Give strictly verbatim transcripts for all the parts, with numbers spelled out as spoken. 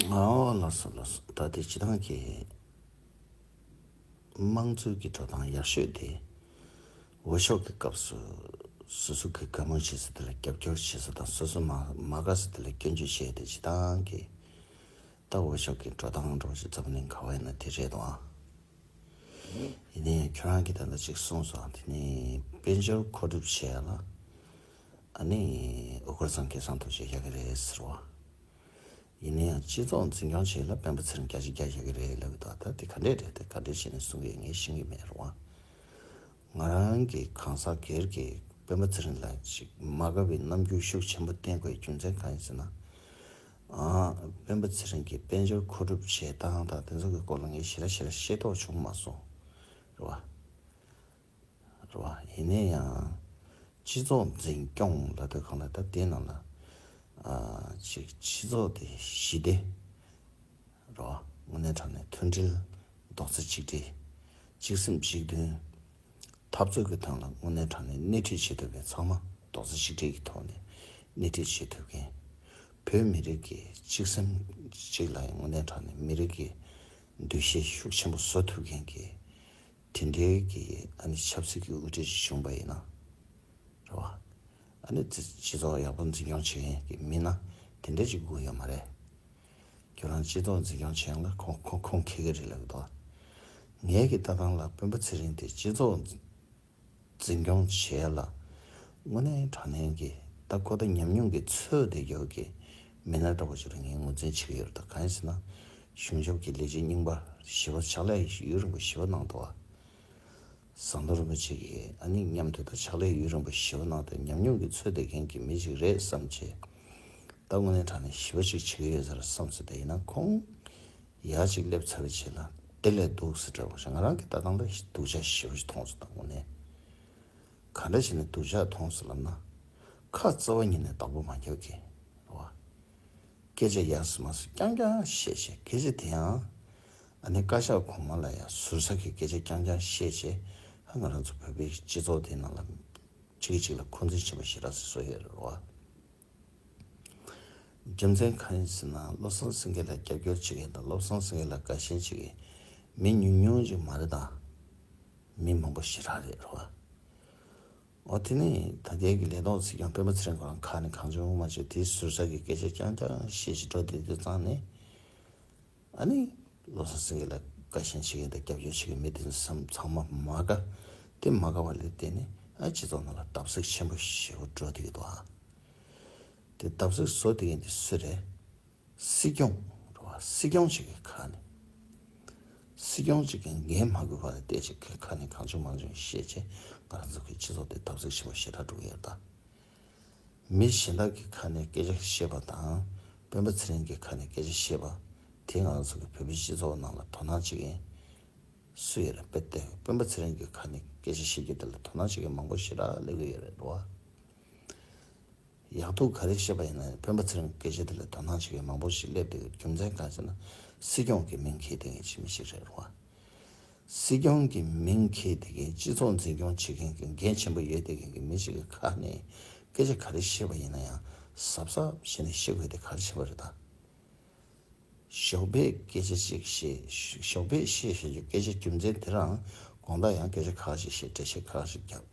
ཨོ་ལགས་སོ་ལགས་སོ། ད་དེ་སྤྱི་བཏང་གི་དམངས་གཙོའི་གི་འགྲོ་སྟངས་ཡག་ཤོས་དེ། འོས་ཤོག་གི་སྐབས་སུ་སོ་སོ་གི་དགའ་མོས་བྱེད་ས་དེ་ལ་རྒྱབ་སྐྱོར་བྱེད་ས་དང་། སོ་སོ་མ་མ་དགའ་ས་དེ་ལ་སྐྱོན་བརྗོད་བྱེད་ཡ་དེ་སྤྱི་བཏང་གི། ད་འོས་ཤོག་གི་འགྲོ་སྟངས་འདྲ་བོ་ཞིག་འཛམ་གླིང་ག་བ་ཡིན་ན་དེ་རེད་དོ། ཨ། ཡིན་ནའི་ཁྱོད་རང་གིས་ད་ལྟ་ཅིག་གསུངས་སོང་། དེ་ནས་དཔལ་འབྱོར་མཁོ་སྒྲུབ་བྱེད་ཡ་ལ། ཨ་ནི་ཨུ་དཀར་ཚང་སྐལ་བཟང་རྡོ་རྗེ་ཡག་གི་རེད་ཟེར་བ། ཡིན་ན་ཡང་སྤྱི་ཚོགས་འཛིན་སྐྱོང་བྱེད་ཡ་ལ་སྤེན་པ་ཚེ་རིང་བརྒྱ་ཆ་བརྒྱ་ཡག་གི་རེད་ལབ་ཀྱི་འདུག། ད་དེ་ག་འདྲས་རེད། དེ་ག་འདྲས་བྱས་ནས་གསུང་གི་ཡོད་ངས་ཤེས་ཀྱི་མེད་རེད་བ། ང་རང་གི་གང་ཟག་སྒེར་གྱི་སྤེན་པ་ཚེ་རིང་ལ་ཅིག་མ་དགའ་བའི་རྣམ་འགྱུར་ཤུགས་ཆེན་པོ་བསྟན་དགོས་རྒྱུ་མཚན་གང་ཡིན་ཟེར་ན། ཨ། སྤེན་པ་ཚེ་རིང་གིས་དཔལ་འབྱོར་མཁོ་སྒྲུབ་བྱེད་སྟངས་དང་དེ་ཚོ་གི་སྐོར་ལ་ངས་ཞེ་དྲག་ཞེ་དྲག་ཤེས་རྟོགས་བྱུང་མ་སོང་། རེད་བ། རེད་བ། ཡིན་ན་ཡང་སྤྱི་ཚོགས་འཛིན་སྐྱོང་ལབ་དུས་སྒང་ལ་ད་དེའི་ནང་ལ། ཨ། ཅིག་སྤྱི་ཚོགས་དེ་ཞི་བདེ། རེད་བ། དངོས་གནས་དྲང་གནས་མཐུན་སྒྲིལ། རྡོག་རྩ་གཅིག་སྒྲིལ། གཅིག་སེམས་གཅིག་མཐུན། འཐབ་རྩོད་ཀྱི་ཐོག་ལ་དངོས་གནས་དྲང་གནས་སྣེ་ཁྲིད་བྱེད་ཐུབ་མཁན་ཚང་མ་རྡོག་རྩ་གཅིག་སྒྲིལ་གྱི་ཐོག་ནས་སྣེ་ཁྲིད་བྱེད་ཐུབ་མཁན། བོད་མི་རིགས་ཀྱི་གཅིག་སེམས་གཅིག་ལ་ཡང་དངོས་གནས་དྲང་གནས་མི་རིགས་ཀྱི་འདུ་ཤེས་ཤུགས་ཆེན་པོ་བཟོ་ཐུབ་མཁན་གྱི། དེ་འདྲའི་གི་ཨ་ནི་ཆབ་སྲིད་ཀྱི་དབུ་ཁྲིད་ཅིག་བྱུང་བ་ཡིན་ན། རེད་བ། ཨ་ནི་སྤྱི་སྤྱི་ཚོགས་ཡག་པོ་འཛིན་སྐྱོང་བྱེད་མཁན་གྱི་མི་སྣ་དེ་འདྲ་ཅིག་དགོས་ཡོད་མ་རེད། ཁྱོད་རང་སྤྱི་ཚོགས་འཛིན་སྐྱོང་བྱེད་ཡ་ལ་ཁོང་ཁོང་ཁོང་ཁེ་གི་རེད་ལབ་ཀྱི་འདུག། ངའི་གི་ལྟ་སྟངས་ལ་སྤེན་པ་ཚེ་རིང་དེ་སྤྱི་ཚོགས་འཛིན་སྐྱོང་བྱེད་ཡ་ལ་དངོས་གནས་དྲང་གནས་ཀྱི་ད་ཁོ་ད་ཉམས་མྱོང་གི་ཚོད་དེ་ཡོད་ཀྱི་མི་སྣ་འདྲ་བོ་ཅིག་ལ་ངས་ངོས་འཛིན་བྱེད་ཀྱི་ཡོད་རེད། ད་གང་ཡིན་ཟེར་ན། གཞུང་ཞབས་ཀྱི་ལས་བྱེད་རྙིང་པ་བཞི་པ་ཕྱག་ལས་ཡུན་རིང་པོ་བཞི་པ་གནང་འདུག་བ། ཟམ་གདོང་རིན་པོ་ཆེ་གིས་ཨ་ནི་མཉམ་དུ་ད་ཕྱག་ལས་ཡུན་རིང་པོ་ཞེ་པོ་གནང་སྟེ་ཉམས་མྱོང་གི་ཚོད་ལྡན་མཁན་གྱི་མི་ཞིག་རེད་བསམ་བྱས། ད་དངོས་གནས་དྲང་གནས་ཞེ་པོ་ཅིག་བྱེད་ཀྱི་ཡོད་ཟེར་བསམ་སོང་། དེ་ཡིན་ན་ཁོང་ཡར་ཅིག་སླེབས་ཚར་བའི་རྗེས་ལ་དེ་ལས་སྡུག་ཟེར་འདྲ་བོ་ཞིག་ང་རང་གི་ལྟ་སྟངས་ལ་སྡུག་ཅག་ཞེ་པོ་ཅིག་མཐོང་སོང་། ད་དངོས་གནས་ག་འདྲ་བྱས་ནས་སྡུག་ཅག་མཐོང་སོང་ལབ་ན། ཁ་རྩ་བ་ཉིད་ནས་བདག་པོ་མ་རྒྱག་གི་རེད་བ། སྐད་ཆ་ཡག་སོ་མ་སོ་རྐྱང་རྐྱང་བཤད་བྱས། སྐད་ཆ་དེ་ཡང་ཨ་ནི་བཀའ་ཤག་གོང་མ་ལ་ཡང་ཟུར་ཟ་གི་སྐད་ཆ་རྐྱང་རྐྱང་བཤད་བྱས། ཧ། ང་རང་ཚོ་བོད་པའི་སྤྱི་ཚོགས་དེ་ནང་ལ་གཅིག་གིས་གཅིག་ལ་འཁོན་འཛིན་ཆེན་པོ་ཞེ་དྲག་བཟོས་ཡོད་རེད་བ། རྒྱུ་མཚན་གང་ཡིན་ཟེར་ན། བློ་བཟང་སེང་གེ་ལ་རྒྱབ་སྐྱོར་བྱེད་མཁན་དང་བློ་བཟང་སེང་གེ་ལ་དགའ་ཞེན་བྱེད་མཁན་མི་ཉུང་ཉུང་ཅིག་མ་རེད་ད། མི་མང་པོ་ཞེ་དྲག་རེད་རེད་བ། འོ་དེ་ནས་ད་ལྟའི་གི་ལས་ཐོག་སྲིད་སྐྱོང་སྤེན་པ་ཚེ་རིང་ཁོ་རང་ཁ་ནས་གང་བྱུང་མང་བྱུང་དེ་ཟུར་ཟ་གི་སྐད་ཆ་རྐྱང་རྐྱང་བཤད་བྱས་འགྲོ་བསྡད་དུས་ཙང་ནས། ཨ་ནི་བློ་བཟང་སེང་གེ་ལ་དགའ་ཞེན་བྱེད་མཁན་དང་རྒྱབ་སྐྱོར་བྱེད་མཁན་མི་དེ་ཚོ་ཚང་ཚང་མ་མ་དགའ། དེ་མ་དགའ་བ་ལས་བརྟེན་ནས་ཨ་སྤྱི་ཚོགས་ནང་ལ་བརྡབ་གསིག་ཆེན་པོ་ཞེ་པོ་འགྲོ་བསྡད་ཀྱི་འདུག་ཨ། དེ་བརྡབ་གསིག་བཟོ་བསྡད་མཁན་དེ་སུ་རེད། སྲིད་སྐྱོང་རེད་བ། སྲིད་སྐྱོང་ཅིག་གི་ཁ་ནས། སྲིད་སྐྱོང་ཅིག་གི་འགན་མ་འཁུར་བ་ལ་བལྟས་ཅིག་གི་ཁ་ནས་གང་བྱུང་མང་བྱུང་བཤད་བྱས། ང་རང་ཚོ་གི་སྤྱི་ཚོགས་དེ་བརྡབ་གསིག་ཆེན་པོ་ཞེ་དྲག་འགྲོ་གི་ཡོད་ད། མི་གཞན་དག་གི་ཁ་ནས་སྐད་ཆ་བཤད་པ་དང་། སྤེན་པ་ཚེ་རིང་གི་ཁ་ནས་སྐད་ཆ་བཤད་པ། དེ་ང་རང་ཚོ་གི་བོད་པའི་སྤྱི་ཚོགས་ནང་ལ་དོ་སྣང་བྱེད་མཁན་སུ་ཡོད་རེད། དཔེ་དེ་སྤེན་པ་ཚེ་རིང་གི་ཁ་ནས་སྐད་ཆ་བཤད་རྒྱུ་དེ་ལ་དོ་སྣང་བྱེད་མཁན་མང་པོ་ཞེ་དྲག་སླེབས་ཀྱི་ཡོད་རེད་བ། ཡག་སྡུག་ག་རེ་བཤད་པ་ཡིན་ན་ཡང་སྤེན་པ་ཚེ་རིང་སྐད་ཆ་དེ་ལ་དོ་སྣང་བྱེད་མཁན་མང་པོ་ཞིག་སླེབས་བསྡད་ཡོད། རྒྱུ་མཚན་གང་ཡིན་ཟེར་ན། སྲིད་སྐྱོང་གི་མིང་འཁྱེར་བསྡད་མཁན་ཅིག་མི་ཞིག་རེད་རེད་བ། སྲིད་སྐྱོང་གི་མིང་འཁྱེར་བསྡད་མཁན། སྤྱི་ཚོགས་འཛིན་སྐྱོང་བྱེད་མཁན་གྱི་འགན་ཆེན་པོ་ཡོད་བསྡད་མཁན་གྱི་མི་ཞིག་གི་ཁ་ནས་སྐད་ཆ་ག་རེ་བཤད་པ་ཡིན་ན་ཡང་གཟབ་གཟབ་བྱས་ནས་བཤད་དགོས་དེ་གལ་ཆེན་པོ་རེད་ད། ཞོགས་པའི་སྐད་ཆ་གཅིག་བཤད། ཞོགས་པའི་བཤད་བཤད་རྒྱུ་སྐད་ཆ་རྒྱུ་མཚན་དེ་རང་དགོང་དག་ཡང་སྐད་ཆ་ཁག་ཅིག་བཤད། འགྲེལ་བཤད་ཁག་ཅིག་བརྒྱབ།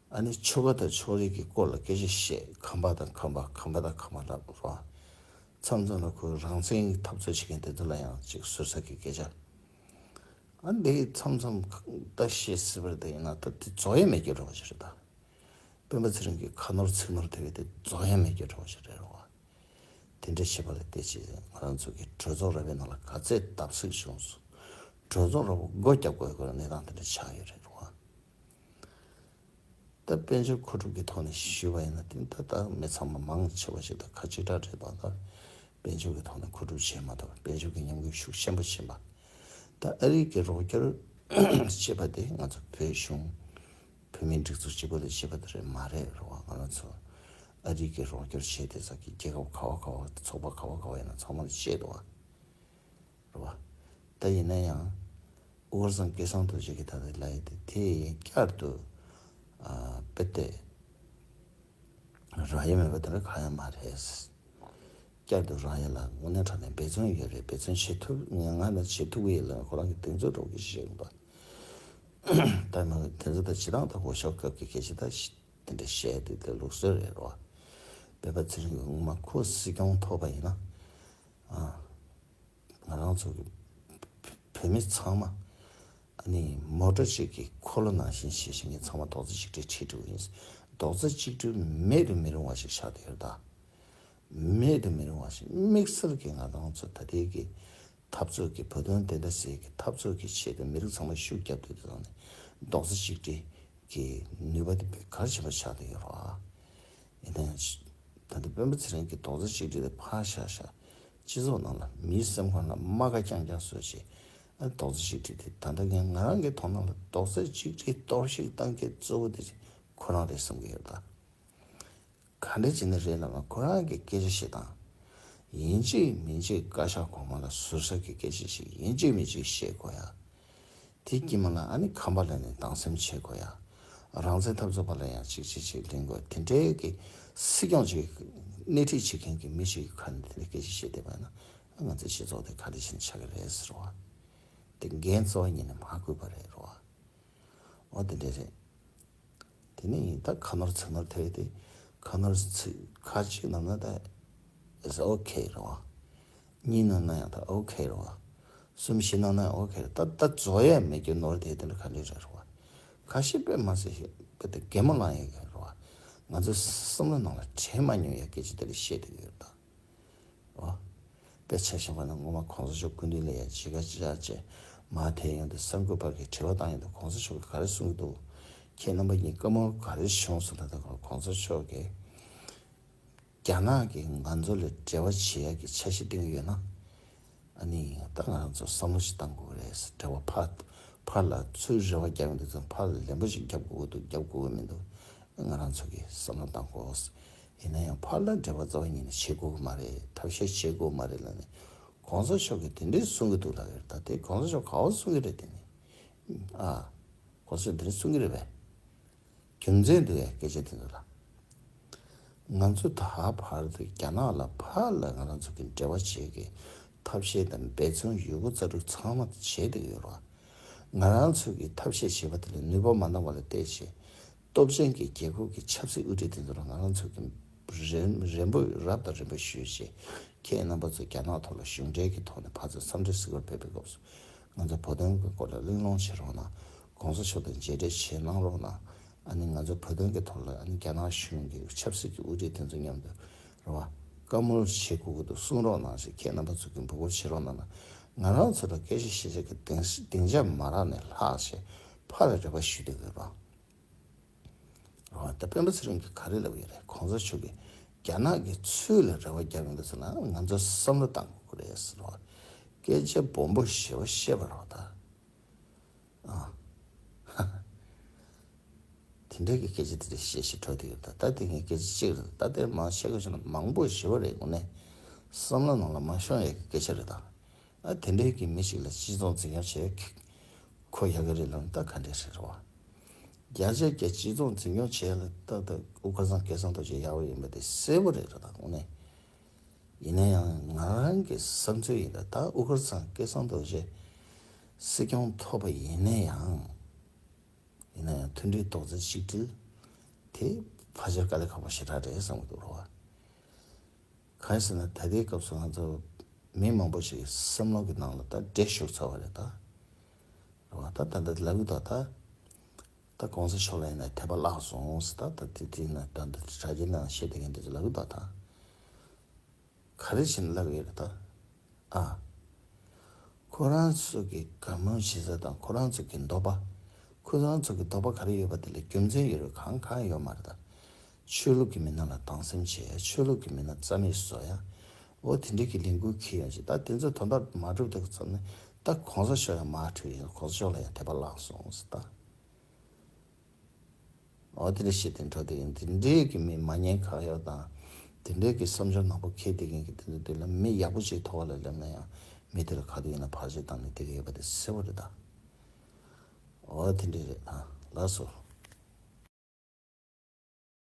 ཨ་ནི་ཆོལ་ཁ་དང་ཕྱོགས་རིས་ཀྱི་སྐོར་ལ་སྐད་ཆ་བཤད། ཁམས་པ་དང་ཁམས་པ། ཁམས་པ་དང་ཁམས་པ་ལབ་རོ། མཚམས་མཚམས་ལ་ཁོའི་རང་བཙན་གྱི་འཐབ་རྩོད་བྱེད་མཁན་དེ་ཚོ་ལ་ཡང་ཅིག་ཟུར་ཟ་གི་སྐད་ཆ། ཨ་འདི་མཚམས་མཚམས་ད་བཤད་སྲིད་པ་རེད། ད་ཡིན་ན་ད་དེ་རྫོགས་ཡ་མེད་ཀྱི་འགྲོ་བ་ཞིག་རེད་ད། སྤེན་པ་ཚེ་རིང་གི་ཁ་ནོར་ཚིག་ནོར་དེ་བས་དེ་རྫོགས་ཡ་མེད་ཀྱི་འགྲོ་བ་ཞིག་རེད་རོ། དེ་འདྲ་བྱེད་པ་ལ་བལྟས་ཚེ་ང་རང་ཚོ་གི་གྲོས་ཚོགས་ར་བའི་ནང་ལ་ག་ཚད་བརྡབ་གསིག་བྱུང་སོང་། གྲོས་ཚོགས་ར་བ་སྒོ་བརྒྱབ་དགོས་དགོས་གནས་སྟངས་དེ་འདྲ་ཆགས་ཡོད་རེད་རོ། ད་དཔལ་འབྱོར་མཁོ་སྒྲུབ་ཀྱི་ཐོག་ནས་ཞུས་པ་ཡིན་ན། དེ་ད་ལྟ་མི་ཚང་མ་མང་ཆེ་བ་ཞིག་ད་ཁ་གཅིག་གྲགས་རེད་པ། ད་དཔལ་འབྱོར་གྱི་ཐོག་ནས་མཁོ་སྒྲུབ་བྱས་མ་ཐུབ། དཔལ་འབྱོར་གྱི་ཉམས་རྒུད་ཤུགས་ཆེན་པོ་ཕྱིན་པ། ད་ཨ་རི་གི་རོགས་སྐྱོར་བྱེད་པ་དེ་ང་ཚོ་བོད་གཞུང་བོད་མིའི་སྒྲིག་འཛུགས་གཅིག་པུ་ལ་བྱེད་པ་དེ་རེད་མ་རེད་རོ། ང་རང་ཚོ་ཨ་རི་གི་རོགས་སྐྱོར་བྱས་དེ་ཚོ་གི་རྒྱལ་ཁབ་ག་བ་ག་བ། ཚོགས་པ་ག་བ་ག་བ་ཡིན་ན་ཚང་མ་ལ་བཤད་འདུག་བ། རེད་བ། ད་ཡིན་ན་ཡང་ཨུ་དཀར་ཚང་སྐལ་བཟང་རྡོ་རྗེ་གིས་ད་ལྟ་ལབ་ཡ་དེ་དེ་བསྐྱར་དུ་ཨ་དཔེ་དེ་རག་ཡ་མེད་པ་དེ་འདྲ་གང་ཡང་མ་རེད། བསྐྱར་དུ་རང་ཡ་ལ་དངོས་གནས་དྲང་གནས་འབད་བརྩོན་ཡོད་རེད། འབད་བརྩོན་བྱེད་ཐུབ་ང་ང་ལ་བྱེད་ཐུབ་ཀྱི་ཡོད་ལ་ཁོ་རང་གི་གདེང་ཚོད་འགྲོ་གི་ཞེས་པ། ད་མ་དེ་ཚོ་ད་ཇི་ལྟར་ད་འོས་ཤོག་སྐབས་ཀྱི་སྐད་ཆ་ད་དེ་འདྲ་བཤད་དེ་དེ་ལུགས་སྲོལ་རེད་རོ། སྤེན་པ་ཚེ་རིང་གི་སྔོན་མ་ཁོ་སྲིད་སྐྱོང་ཐོབ་པ་ཡིན་ན། ང་རང་ཚོ་གི་བོད་མི་ཚང་མ་ཨ་ནི་མོ་ཊ་གཅིག་གི་འཁོར་ལོ་ནང་བཞིན་བྱས་ཤིང་ངས་ཚང་མ་རྡོག་རྩ་གཅིག་སྒྲིལ་ཁྲིད་འགྲོ་གི་ཡིན། རྡོག་རྩ་གཅིག་སྒྲིལ་མེད་དུ་མི་རུང་བ་ཞིག་ཆགས་བསྡད་ཡོད་ད། མེད་དུ་མི་རུང་བ་ཞིག་དམིགས་བསལ་གྱི་ང་རང་ཚོ་ད་ལྟའི་གི་འཐབ་རྩོད་ཀྱི་བོད་དོན་བདེན་མཐའ་གསལ་གྱི་འཐབ་རྩོད་ཀྱི་ཆེད་དུ་མི་རིགས་ཚང་མ་ཤུགས་རྒྱབ་སྡོད་དུས་ཙང་ནས་རྡོག་རྩ་གཅིག་སྒྲིལ་གྱི་ནུས་པ་དེ་གལ་ཆེན་པོ་ཆགས་བསྡད་ཡོད་རེད། ཡིན་ནའང་ད་ལྟ་སྤེན་པ་ཚེ་རིང་གིས་རྡོག་རྩ་གཅིག་སྒྲིལ་དེ་ཕར་བཞག་བཞག་སྤྱི་ཚོགས་ནང་ལ་མིའི་སེམས་ཁོང་ལ་རྨ་ཁ་རྐྱང་རྐྱང་བཟོས་བྱས་ཨ་རྡོག་རྩ་གཅིག་སྒྲིལ་དེ་ད་ལྟ་ངས་ང་རང་གི་དོ་སྣང་ལ་རྡོག་རྩ་གཅིག་སྒྲིལ་གཏོར་བཤིག་བཏང་མཁན་གཙོ་བོ་དེ་ཁོ་རང་རེད་བསམ་གྱི་ཡོད་ད། ག་འདྲ་བྱས་ནས་རེད་ལབ་ན་ཁོ་རང་གི་སྐད་ཆ་བཤད་སྟངས། ཡིན་གཅིག་མིན་གཅིག་བཀའ་ཤག་གོང་མ་ལ་ཟུར་ཟ་གི་སྐད་ཆ་ཞིག་ཡིན་གཅིག་མིན་གཅིག་བཤད་དགོས་ཡ། དེ་དཀྱིལ་མ་ལ་ཨ་ནི་ཁམས་པ་ལ་ནི་སྡང་སེམས་བྱེད་དགོས་ཡ། རང་བཙན་འཐབ་རྩོད་པ་ལ་ཡང་གཅིག་གཅིག་གཅིག་ལེན་དགོས། དེ་འདྲའི་གི་སྲིད་སྐྱོང་ཅིག་སྣེ་ཁྲིད་བྱེད་མཁན་གྱི་མི་ཞིག་གི་ཁ་ནས་དེ་འདྲའི་སྐད་ཆ་བཤད་བསྡད་པ་ཡིན་ན་ང་ཚོའི་སྤྱི་ཚོགས་དེ་ག་འདྲ་བྱས་ནས་ཆགས་ཀྱི་རེད་ཟེར་བ། དེ་འགན་གཙོ་བོ་ཉིད་ནས་མ་འཁུར་བ་རེད་རོ། འོ་དེ་འདྲ་རེད། དེ་ནས་ཡིན་ད་ཁ་ནོར་ཚིག་ནོར་ཐེབས་ཏེ་ཁ་ནོར་ཚིག་ཁ་གཅིག་ནང་ན་ད་it's okay རེད་བ། གཉིས་ནང་ན་ཡང་ད་okay རེད་བ། གསུམ་བཞི་ནང་ན་ཡང་okay རེད། ད་ད་རྫོགས་ཡས་མེད་རྒྱུ་ནོར་དེ་དེ་འདྲ་ག་འདྲ་རེད་རེད་བ། ཁ་ཤས་དཔེ་མ་ཟེར་ཞིག་དཔེ་དེ་གད་མོ་ལངས་ཡས་རེད་བ། ང་ཚོའི་བསམ་བློ་ནང་ལ་དྲན་མ་མྱོང་ཡས་སྐད་ཆ་དེ་འདྲ་བཤད་བསྡད་ཀྱི་ཡོད་ད། འོ། དཔེ་ཆ་བཞག་པ་ན་སྔོན་མ་གོང་ས་མཆོག་སྐུ་མདུན་ལ་ཡ་མཇལ་ཁ་བཅར་བྱས་མར་ཐད་ཡོང་དུས་གསར་འགོད་པ་གིས་དྲི་བ་བཏང་ཡོང་དུས་གོང་ས་མཆོག་གིས་ག་རེ་གསུངས་ཀྱི་འདུག་ཁྱེད་རྣམ་པ་གཉིས་བཀའ་མོལ་ག་རེ་བྱུང་སོང་ལབ་དུས་གོང་ས་མཆོག་གིས་རྒྱ་ནག་གིས་ང་ཚོ་ལ་འབྲེལ་བ་བྱེད་ཡག་གི་འཆར་གཞི་བཏིང་གི་ཡོད་ན། ཨ་ནི་ད་ང་རང་ཚོ་བསམ་བློ་ཞིག་བཏང་དགོས་ཀྱི་རེད། འབྲེལ་བ་ཕར་ཕར་ལ་ཚུར་རེ་བ་རྒྱག་ཡོང་དུས་ཙང་ཕར་ལ་ལན་པོ་ཞིག་རྒྱབ་དགོས་ཀྱི་འདུག་རྒྱབ་དགོས་ཀྱི་མི་འདུག་ང་རང་ཚོ་གིས་བསམ་བློ་བཏང་དགོས། ཡིན་ན་ཡང་ཕར་ལ་འབྲེལ་བ་རྩ་བ་ཉིད་ནས་བྱེད་དགོས་ཀྱི་མ་རེད། ཐབས་ཤེས་བྱེད་དགོས་མ་རེད་ལབ་ནས་གོང་ས་མཆོག་གིས་དེ་འདྲས་གསུང་གི་འདུག་ལབ་ཡོད། ད་དེ་གོང་ས་མཆོག་ག་པར་གསུང་གི་རེད་དེ་ནི། ཨ། གོང་ས་མཆོག་དེ་འདྲས་གསུང་གི་རེད་པས། རྒྱུ་མཚན་འདུག་ཡ་སྐད་ཆ་དེ་ཚོ་ལ། ང་ཚོ་ད་བར་དུ་རྒྱ་ནག་ལ་ཕར་ལ་ང་རང་ཚོ་གི་འབྲེལ་བ་བྱེད་ཀྱི་ཐབས་ཤེས་དང་འབད་བརྩོན་ཡོད་རྒུ་རྩལ་སྤྲུགས་ཚང་མ་བྱས་བསྡད་ཡོད་རེད། ང་རང་ཚོ་གི་ཐབས་ཤེས་བྱས་པ་དེ་ལ་ནུས་པ་མ་འདང་བ་ལ་བལྟས་བྱས་སྟོབས་ཆེན་གྱི་རྒྱལ་ཁབ་ཀྱི་ཆབ་སྲིད་དབུ་ཁྲིད་དེ་ཚོ་ལ་ང་རང་ཚོ་གི་རེ་རེ་འབོད་རབ་དང་རིམ་པ་ཞུས་བྱས་ཁྱེད་རྣམ་པ་ཚོ་རྒྱ་ནག་ཐོག་ལ་གཞུང་འབྲེལ་གྱི་ཐོག་ནས་ཕར་ཚུར་འཚམས་འདྲི་གཟིགས་སྐོར་ཕེབས་པའི་སྐབས་སུ་ང་ཚོ་བོད་དོན་གྱི་སྐོར་ལ་གླེང་སློང་བྱེད་རོགས་གནང་། གོང་ས་མཆོག་དང་མཇལ་འཕྲད་བྱེད་གནང་རོགས་གནང་། ཨ་ནི་ང་ཚོ་བོད་དོན་གྱི་ཐོག་ལ་ཨ་ནི་རྒྱ་ནག་གཞུང་གི་ཆབ་སྲིད་ཀྱི་དབུ་ཁྲིད་དེ་ཚོ་མཉམ་དུ་རེད་བ། བཀའ་མོལ་བྱེད་དགོས་ཀྱི་འདུག་གསུང་རོགས་གནང་ཞེས་ཁྱེད་རྣམ་པ་ཚོ་གི་འབོད་སྐུལ་བྱེད་རོགས་གནང་ན་ང་རང་ཚོ་ལ་སྐད་ཆ་བཤད་བྱེད་ཀྱི་སྡིངས་སྡིངས་ཆ་མ་རག་ནས་ལྷག་བྱས་ཕར་ལ་རེ་བ་ཞུ་བསྡད་ཡོད་རེད་བ། རེད་བ། ད་སྤེན་པ་ཚེ་རིང་གིས་ག་རེ་ལབ་ཡོད་རེད། གོང་ས་མཆོག་གིས་རྒྱ་ནག་གིས་ཚུར་ལ་རེ་བ་རྒྱབ་ཡོང་དུས་ཙམ་ལ་ང་ཚོ་བསམ་བློ་བཏང་དགོས་རེད་ཟེར་བ། སྐད་ཆ་སྦོམ་པོ་ཞེ་པོ་བཤད་པ་རེད་བ་ད། ཨ། དེ་འདྲའི་གི་སྐད་ཆ་དེ་འདྲ་བཤད་ཤེས་འཕྲོ་དེ་ཡོད་ད། ད་དེ་ངའི་སྐད་ཆ་གཅིག་རེད། ད་དེ་མང་བཤད་དགོས་བྱུང་ན་མང་པོ་ཞེ་པོ་རེད། དངོས་གནས་བསམ་བློ་ནང་ལ་མ་ཤོང་ཡས་ཀྱི་སྐད་ཆ་རེད་ད། ཨ་དེ་འདྲའི་གི་མི་ཞིག་ལ་སྤྱི་ཚོགས་འཛིན་སྐྱོང་བྱེད་ཁོ་ཡག་གི་རེད་ལབ་ན་ད་ག་འདྲ་ཞིག་རེད་བ། བརྒྱ་ཆ་བརྒྱ་སྤྱི་ཚོགས་འཛིན་སྐྱོང་བྱེད་ཡ་ལ་ད་ད་དབུ་དཀར་ཚང་སྐལ་བཟང་རྡོ་རྗེ་ཡག་པོ་ཡིན་པ་དེ་གསལ་པོ་རེད་རེད་ད་དངོས་གནས། ཡིན་ན་ཡང་ང་རང་གི་བསམ་ཚུལ་ཡིན་ད། ད་དབུ་དཀར་ཚང་སྐལ་བཟང་རྡོ་རྗེ་སྲིད་སྐྱོང་ཐོབ་པ་ཡིན་ན་ཡང་། ཡིན་ན་ཡང་མཐུན་སྒྲིལ་རྡོག་རྩ་གཅིག་སྒྲིལ་དེ་ཕལ་ཆེར་དཀའ་ལས་ཁག་པོ་ཞེ་དྲག་རེད་བསམ་གྱི་འདུག་རོ། གང་ཡིན་ཟེར་ན་ད་ལྟའི་སྐབས་སུ་ང་ཚོ་མི་མང་པོ་ཞིག་གི་བསམ་བློ་གི་ནང་ལ་ད་འདྲེ་ཞུགས་ཚར་བ་རེད་ད། རེད་བ། ད་ད་ལྟ་ལབ་ཀྱི་འདུག་ད། ད་གོང་ས་མཆོག་ལ་ཡིན་ན་དད་པ་བརླག་སོང་ཟེར་ད། ད་དེ་དེ་ན་ད་ད་དྲ་རྒྱའི་ནང་བཤད་བསྡད་མཁན་དེ་ཚོ་ལབ་ཀྱི་འདུག་ད། ག་རེ་བྱས་ནས་ལབ་ཀྱི་ཡོད་རེད་ད། ཨ། ཁོ་རང་ཚོ་གི་བཀའ་མོལ་བྱེད་ས་དང་ཁོ་རང་ཚོ་གི་འདོད་པ། ཁོ་རང་ཚོ་གི་འདོད་པ་ག་རེ་ཡོད་པ་དེ་ལ་རྒྱུ་མཚན་ཡོད་རེད་གང་གང་ཡོད་མ་རེད་ད། ཆོས་ལུགས་ཀྱི་མི་སྣ་ལ་སྡང་སེམས་བྱེད་ཡ། ཆོས་ལུགས་ཀྱི་མི་སྣ་རྩ་མེད་བཟོ་ཡ། འོ་དེ་འདྲའི་གི་ལས་འགུལ་འཁྱེར་ཡོང་ཅིག་ད་དེ་ཚོ་དོན་དག་མ་གྲུབ་དུས་ཙམ་ནས་ད་གོང་ས་མཆོག་ཡང་མར་ཁྲིད་ཡོང་། གོང་ས་མཆོག་ལ་ཡང་དད་པ་བརླག་སོང་ཟེར་ད། འོ་དེ་འདྲ་བཤད་དེ་འགྲོ་དེ་ཡིན། དེ་འདྲའི་གི་མི་མ་ཉེས་ཁག་གཡོག་དང་། དེ་འདྲའི་གི་བསམ་སྦྱོར་ནག་པོ་འཁྱེར་བསྡད་མཁན་གི་དེ་འདྲ་དེ་ལ་མི་ཡག་པོ་ཅིག་ཐོག་ལ་སླེབས་ན་ཡང་མི་དེ་ལ་ག་དུས་ཡིན་ན་བར་ཆད་བཏང་ནས་བསྡད་ཀྱི་ཡོད་པ་དེ་གསལ་པོ་རེད་ད། འོ་དེ་འདྲ་རེད་ད། ལགས་སོ།